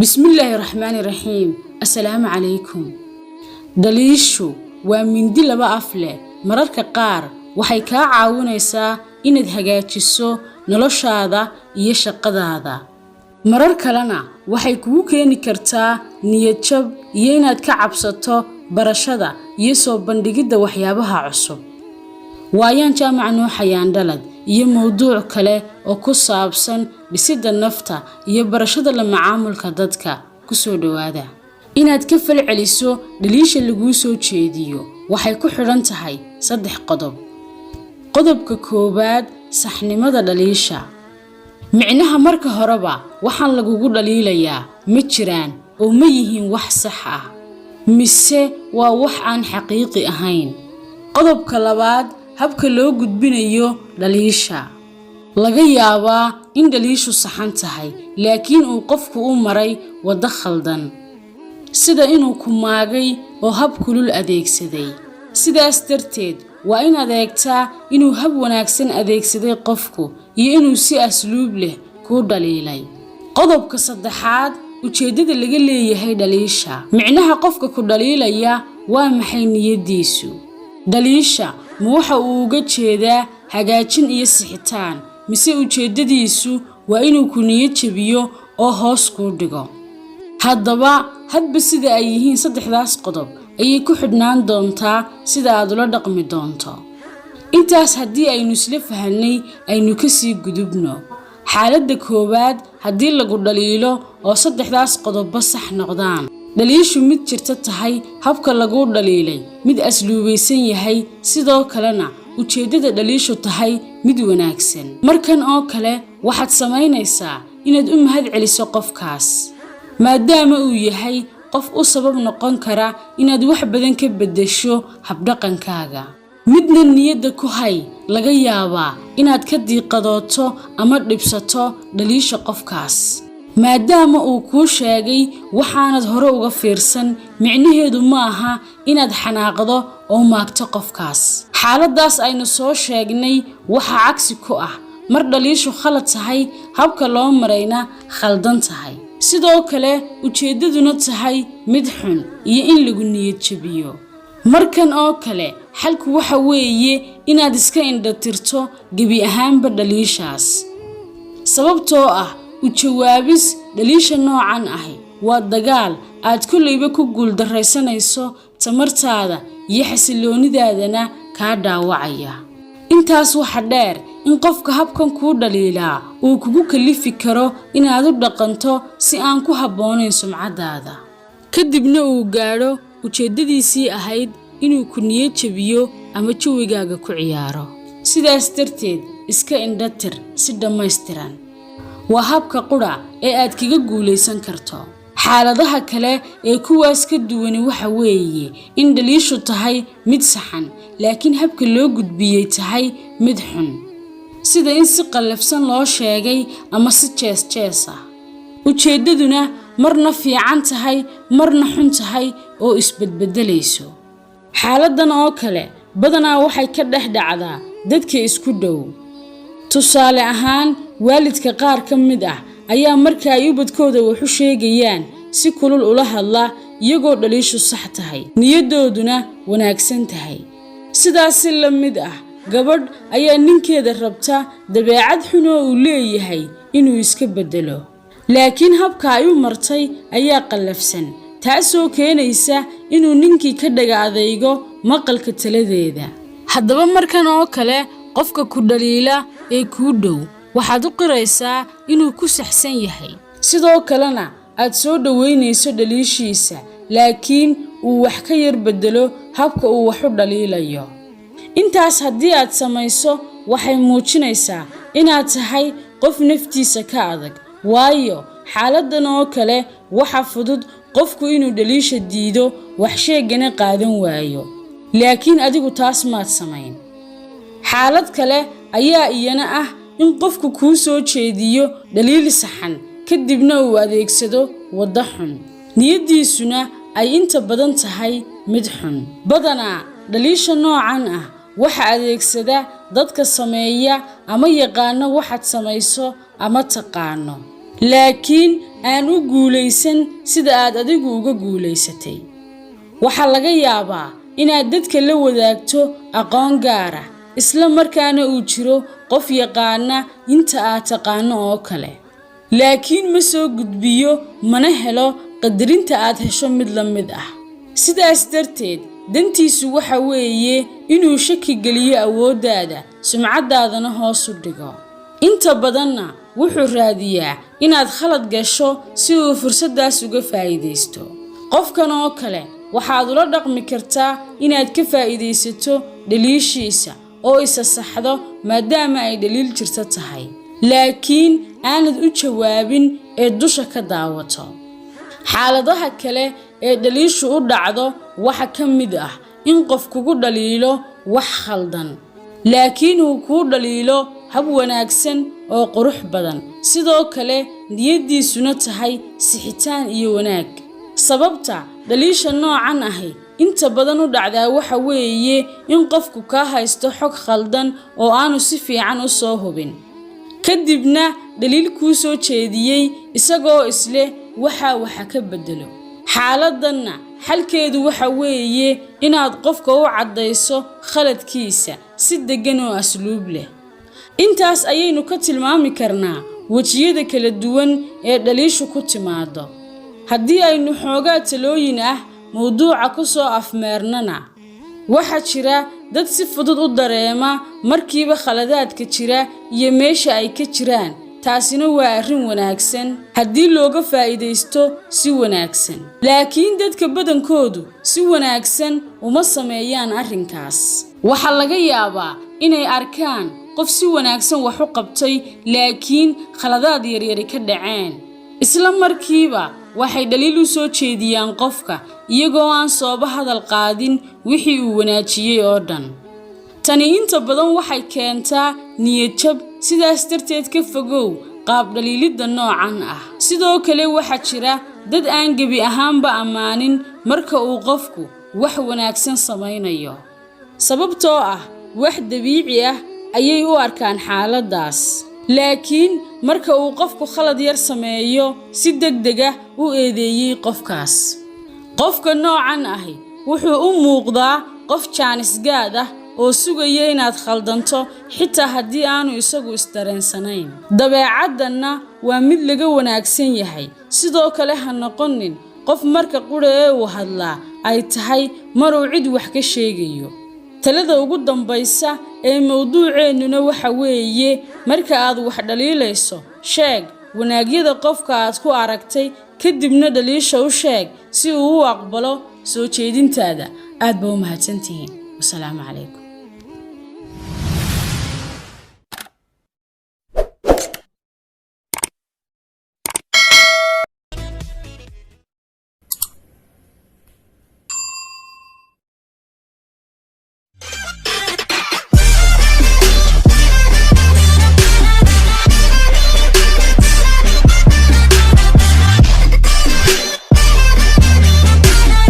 Bismillaahi raxmaani raxiim. Assalaamu calaykum. Dhaliishu waa mindi laba af leh. Mararka qaar waxay kaa caawinaysaa inaad hagaajiso noloshaada iyo shaqadaada. Marar kalena waxay kugu keeni kartaa niyad jab iyo inaad ka cabsato barashada iyo soo bandhigidda waxyaabaha cusub. Waayaan Jaamac Nuuxayaan Dhalad iyo mowduuc kale oo ku saabsan dhisidda nafta iyo barashada la macaamulka dadka. Kusoo dhowaada. Inaad ka falceliso dhaliisha laguu soo jeediyo waxay ku xidhan tahay saddex qodob. Qodobka koowaad, saxnimada dhaliisha. Micnaha, marka horeba waxaan lagugu dhaliilayaa ma jiraan oo ma yihiin wax sax ah, mise waa wax aan xaqiiqi ahayn? Qodobka labaad, habka loo gudbinayo dhaliisha. Laga yaabaa in dhaliishu saxan tahay, laakiin uu qofku u maray waddo khaldan, sida inuu ku maagay oo hab kulul adeegsaday. Sidaas darteed waa inaad eegtaa inuu hab wanaagsan adeegsaday qofku iyo inuu si asluub leh kuu dhaliilay. Qodobka saddexaad, ujeeddada laga leeyahay dhaliisha. Micnaha, qofka ku dhaliilaya waa maxay niyaddiisu? Dhaliisha ma waxa uu uga jeedaa hagaajin iyo sixitaan, mise ujeeddadiisu waa inuu ku niyad jabiyo oo hoos kuu dhigo? Haddaba hadba sida ay yihiin saddexdaas qodob ayay ku xidhnaan doontaa sida aad ula dhaqmi doonto. Intaas haddii aynu isla fahanay, aynu kasii gudubno xaaladda koowaad. Haddii lagu dhaliilo oo saddexdaas qodobba sax noqdaan, dhaliishu mid jirta tahay, habka laguu dhaliilay mid asluubaysan yahay, sidoo kalena ujeeddada dhaliishu tahay mid wanaagsan, markan oo kale waxaad samaynaysaa inaad u mahad celiso qofkaas, maadaama uu yahay qof u sabab noqon kara inaad wax badan ka beddesho habdhaqankaaga. Midna niyadda ku hay: laga yaabaa inaad ka diiqadooto ama dhibsato dhaliisha qofkaas, maadaama uu kuu sheegay waxaanad hore uga fiirsan. Micnaheedu ma aha inaad xanaaqdo oo maagto qofkaas. Xaaladdaas aynu soo sheegnay waxaa cagsi ku ah mar dhaliishu khalad tahay, habka loo marayna khaldan tahay, sidoo kale ujeeddaduna tahay mid xun iyo in lagu niyad jabiyo. Markan oo kale xalku waxa weeye inaad iska indhatirto gebi ahaanba dhaliishaas, sababtoo ah u jawaabis dhaliisha noocan ahi waa dagaal aad kollayba ku guuldarraysanayso, tamartaada iyo xasilloonidaadana kaa dhaawacaya. Intaas waxa dheer in qofka habkan kuu dhaliilaa uu kugu kallifi karo inaad u dhaqanto si aan ku habboonayn sumcaddaada, kadibna uu gaadho ujeeddadiisii ahayd inuu ku niyad jabiyo ama jawigaaga ku ciyaaro. Sidaas darteed iska indhatir si dhammaystiran. Waa habka qudha ee aad kaga guulaysan karto. Xaaladaha kale ee kuwaas ka duwani waxa weeye in dhaliishu tahay mid saxan, laakiin habka loo gudbiyey tahay mid xun, sida in si qallafsan loo sheegay ama si jees jees ah, ujeeddaduna marna fiican tahay, marna xun tahay oo isbedbedelayso. Xaaladdan oo kale badanaa waxay ka dhex dhacdaa dadka isku dhow. Tusaale ahaan, waalidka qaar ka mid ah ayaa marka ay ubadkooda wax u sheegayaan si kulul ula hadla, iyagoo dhaliishu sax tahay, niyaddooduna wanaagsan tahay. Sidaas si la mid ah, gabadh ayaa ninkeeda rabta dabeecad xun oo uu leeyahay inuu iska beddelo, laakiin habka ay u martay ayaa qallafsan, taasoo keenaysa inuu ninkii ka dhaga adaygo maqalka taladeeda. Haddaba markan oo kale qofka ku dhaliila ee kuu dhow waxaad u qiraysaa inuu ku saxsan yahay, sidoo kalena aad soo dhoweynayso dhaliishiisa, laakiin uu wax ka yar beddelo habka uu wax u dhaliilayo. Intaas haddii aad samayso, waxay muujinaysaa inaad tahay qof naftiisa ka adag, waayo xaaladdan oo kale waxa fudud qofku inuu dhaliisha diido, wax sheegana qaadan waayo, laakiin adigu taas maad samayn. Xaalad kale ayaa iyana ah in qofku kuu soo jeediyo dhaliil saxan, kadibna uu adeegsado waddo xun, niyaddiisuna ay inta badan tahay mid xun. Badanaa dhaliisha noocan ah waxa adeegsada dadka sameeya ama yaqaano waxaad samayso ama taqaano. Laakiin aan u guulaysan sida aad adigu uga guulaysatay. Waxaa laga yaabaa inaad dadka la wadaagto aqoon gaar ah, isla markaana uu jiro qof yaqaana inta aad taqaano oo kale, laakiin ma soo gudbiyo, mana helo qadarinta aad hesho mid la mid ah. Sidaas darteed, dantiisu waxa weeye inuu shaki geliyo awooddaada, sumcaddaadana hoos u dhigo. Inta badanna wuxuu raadiyaa inaad khalad gasho si uu fursaddaas uga faa'iidaysto. Qofkan oo kale waxaad ula dhaqmi kartaa inaad ka faa'iidaysato dhaliishiisa oo isa saxdo, maadaama ay dhaliil jirto tahay, laakiin aanad u jawaabin ee dusha ka daawato. Xaaladaha kale ee dhaliishu u dhacdo waxa ka mid ah in qof kugu dhaliilo wax khaldan, laakiin uu kuu dhaliilo hab wanaagsan oo qurux badan, sidoo kale niyaddiisuna tahay sixitaan iyo wanaag. Sababta dhaliisha noocan ahi inta badan u dhacdaa waxa weeye in qofku kaa haysto xog khaldan oo aanu si fiican u soo hubin, kadibna dhaliil kuu soo jeediyey isagoo isleh waxaa waxa ka beddelo. Xaaladdanna xalkeedu waxa weeye inaad qofka u caddayso khaladkiisa si deggan oo asluub leh. Intaas ayaynu ka tilmaami karnaa wejiyada kala duwan ee dhaliishu ku timaado. Haddii aynu xoogaa talooyin ah mowduuca ku soo afmeernana, waxaa jira dad si fudud u dareema markiiba khaladaadka jira iyo meesha ay ka jiraan. Taasina waa arrin wanaagsan haddii looga faa'iidaysto si wanaagsan, laakiin dadka badankoodu si wanaagsan uma sameeyaan arrinkaas. Waxaa laga yaabaa inay arkaan qof si wanaagsan wax u qabtay, laakiin khaladaad yaryari ka dhaceen. Isla markiiba waxay dhaliil u soo jeediyaan qofka, iyagoo aan sooba hadal qaadin wixii uu wanaajiyey oo dhan. Tani inta badan waxay keentaa niyadjab. Sidaas darteed, ka fogow qaab dhaliilidda noocan ah. Sidoo kale, waxaa jira dad aan gebi ahaanba ammaanin marka uu qofku wax wanaagsan samaynayo, sababtoo ah wax dabiici ah ayay u arkaan xaaladdaas, laakiin marka uu qofku khalad yar sameeyo si degdeg ah u eedeeyey qofkaas. Qofka noocan ahi wuxuu u muuqdaa qof jaanisgaad ah oo sugaya inaad khaldanto, xitaa haddii aanu isagu isdareensanayn. Dabeecaddanna waa mid laga wanaagsan yahay. Sidoo kale, ha noqonin qof marka qudha ee uu hadlaa ay tahay maruu cid wax ka sheegayo. Talada ugu dambaysa ee mowduuceennuna waxa weeye: marka aad wax dhaliilayso, sheeg wanaagyada qofka aad ku aragtay, kadibna dhaliisha u sheeg si uu u aqbalo soo jeedintaada. Aad baa u mahadsantihiin. Wasalaamu calaykum.